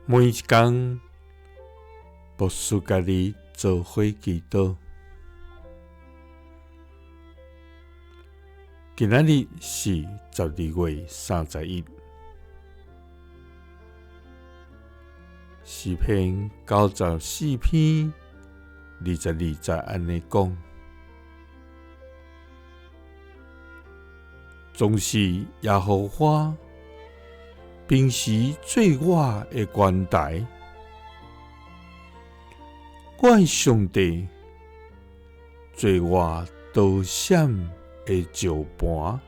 每一工，牧师佮你做伙祈祷。今仔日是12月31，诗篇94篇22节按呢讲：总是耶和华平时做我的悬台，我的上帝做我逃闪的石磐。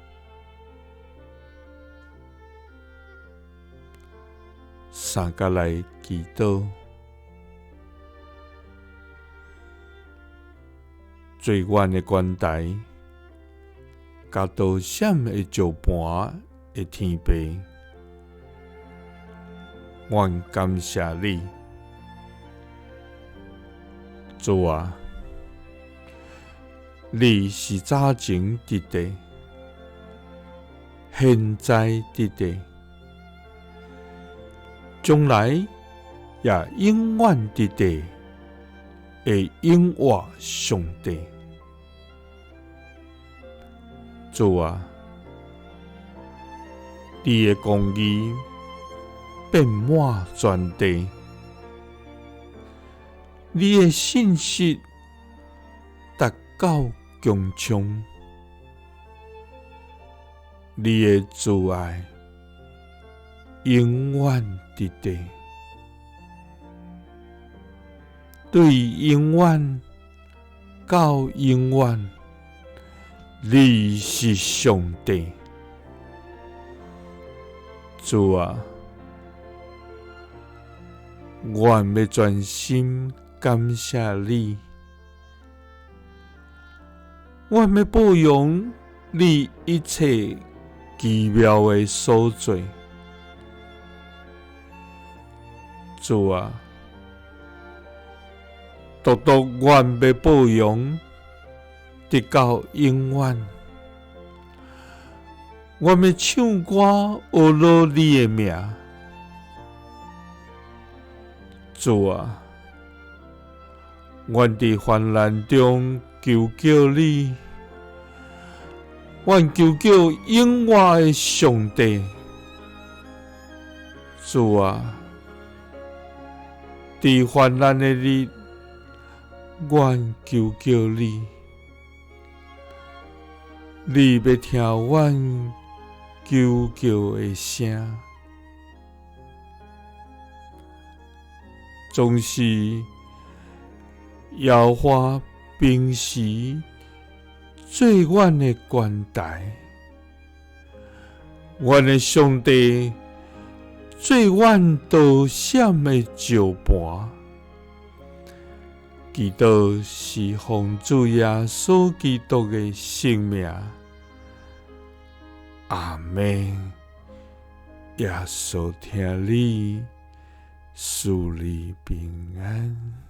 三角来祈祷，做阮的悬台，佮逃闪的石磐的天父，阮感谢你，主啊，你是早前伫地，现在伫地，将来也永远伫地的永活上帝。主啊，你的公义遍满全地，你的信实达到穹苍，你的慈爱永远伫地，对永远到永远，你是上帝。主啊，阮欲全心感谢你，阮欲报扬你一切奇妙的所做。主啊，独独阮欲报扬，直到永远。阮欲唱歌呵咾你的名。主啊，阮伫患难中求叫你，阮求叫永活的上帝。主啊，伫患难的日，阮求叫你，你欲听阮求叫的声。总是耶和华平时做阮的悬台，阮的上帝做阮逃闪的石磐。祈祷是奉主耶稣基督的圣名，阿们。耶稣疼你，赐你平安。